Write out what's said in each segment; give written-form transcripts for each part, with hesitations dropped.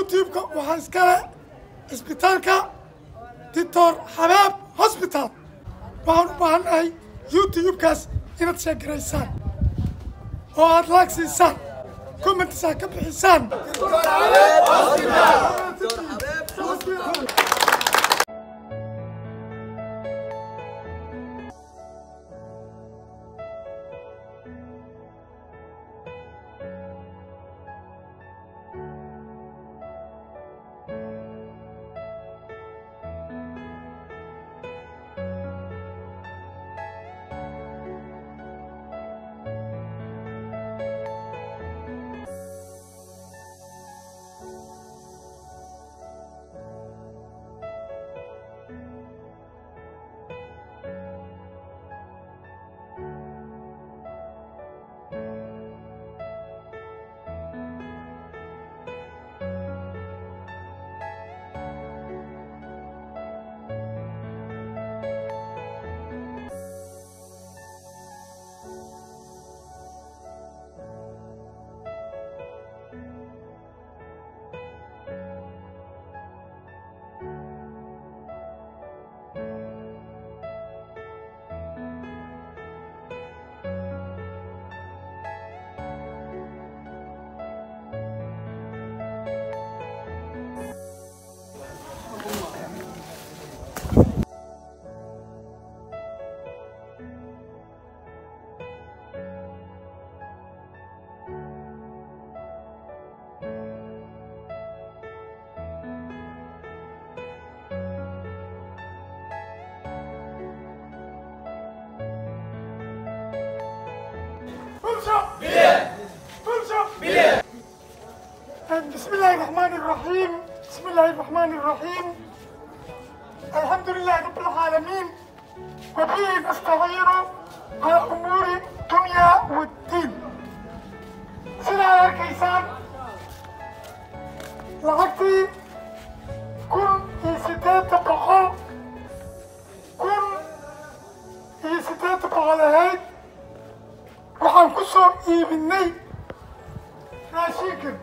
YouTube-ka waxaa iskale isbitaalka Doctor Xabeeb Hospital. Waxaan u baahannahay YouTube-kaas inaad sheegaraysaan oo aad like siisaan, comments aad ka bixisaan. بسم الله الرحمن الرحيم. بسم الله الرحمن الرحيم. الحمد لله رب العالمين، وبه نستعين على أمور الدنيا والدين. Sidaa arkaysaan, lacagtii 1800, 1800 ahayd, waxaan ku soo iibinay raashinkan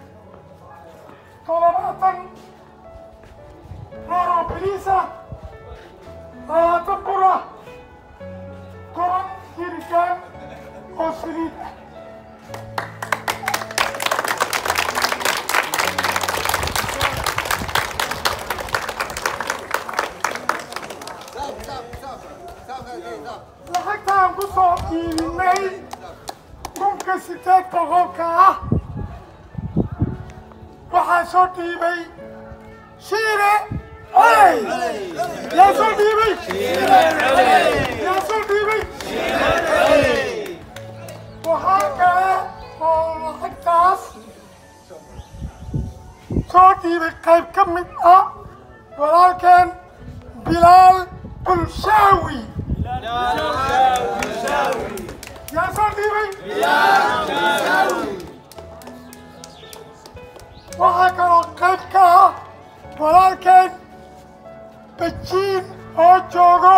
70 loor oo bariis ah, 20 bur ah, 10 jirikaan oo saliid ah. Lacagtaan ku soo iibinay 1800-ka ah waxaa soo dhiibay Shiine Coley. Yaa soo dhiibay? Yaa soo dhiibay? Waxaa kale oo lacagtaas soo dhiibay qayb ka mid ah walaalkeen Bilaal Bulshaawi. Yaa soo dhiibay? Waxaa kaloo qayb ka ah walaalkeen Bejiin oo joogo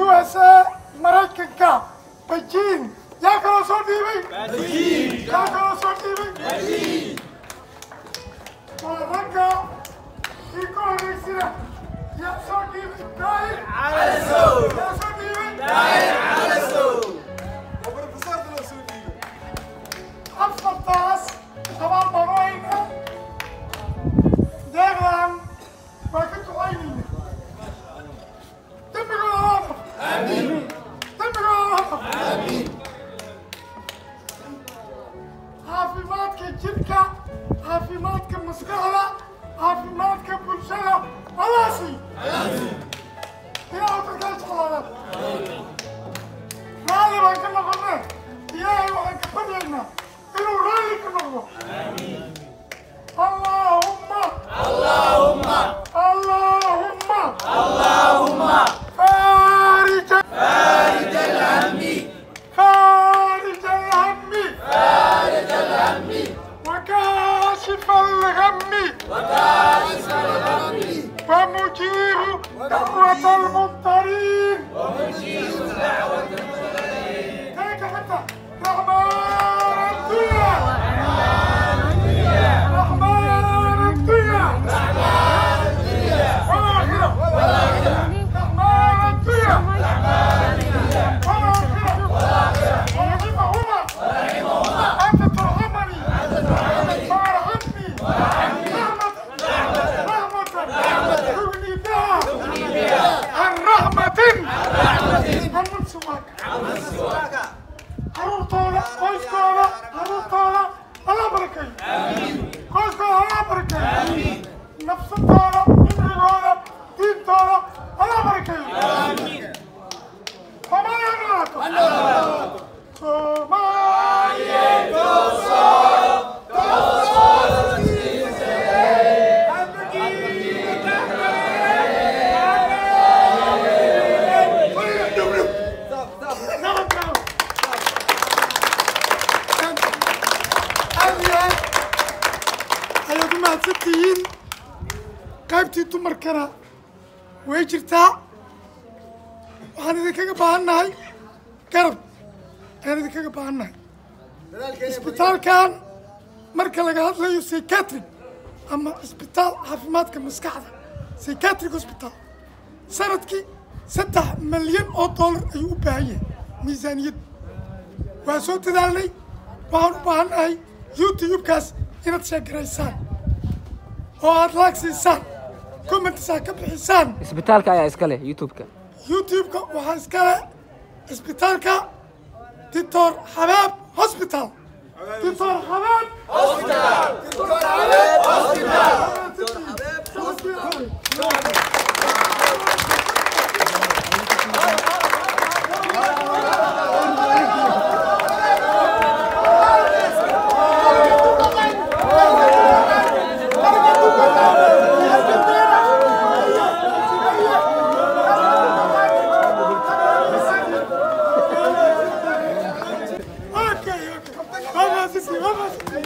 USA, Maraykanka. Bejiin yaa kaloo soo dhiibay? Yaa kaloo soo dhiibay? Waa ragga kii ka horreysina. Yaa soo dhiibay? Daahir. Yaa soo dhiibay? Afartaas abaal baan u haynaa. Deeqdan waa ka ducaynayna. Dembigooda loo dhaf. Dembigooda loo dhaf. Caafimaadka jidhka, caafimaadka maskaxda, caafimaadka bulshada alaasi ilaahu dadkaa jeclaada. Raalli baan ka noqonne, Ilaahay waxaan ka baryaynaa inuu raalli ka noqdo. Allaahumma, Allaahumma, Allaahumma, Allaahumma faarij faarij alhammi, faarij alhammi, faarij alhammi, وكاشف الغم، وكاشف الغم، ومجيب دعوة المضطرين، ومجيب دعوة المضطرين. ذلك حتى رحمن الدنيا، رحمن الدنيا، Qaybtii dumarkana way jirtaa. Waxaan idinkaga baahannahay garab ayaan idinkaga baahannahay. Isbitaalkan marka laga hadlayo psychiatric ama isbitaal caafimaadka maskaxda, psychiatric hospital, sanadkii 3 milyan oo dollar ayuu u baahan yahay miisaaniyad. Waa soo dadaalnay. Waxaan u baahannahay YouTube-kaas inaad sheegaraysaan oo aad like siisaan, comments aad ka bixisaan. Isbitaalka ayaa iska leh YouTube-ka. YouTube-ka waxaa iska leh isbitaalka Doctor Xabaab Hospital, Doctor Xabaab Hospital, Doctor Xabaab Hospital. Okay. Vamos así, vamos.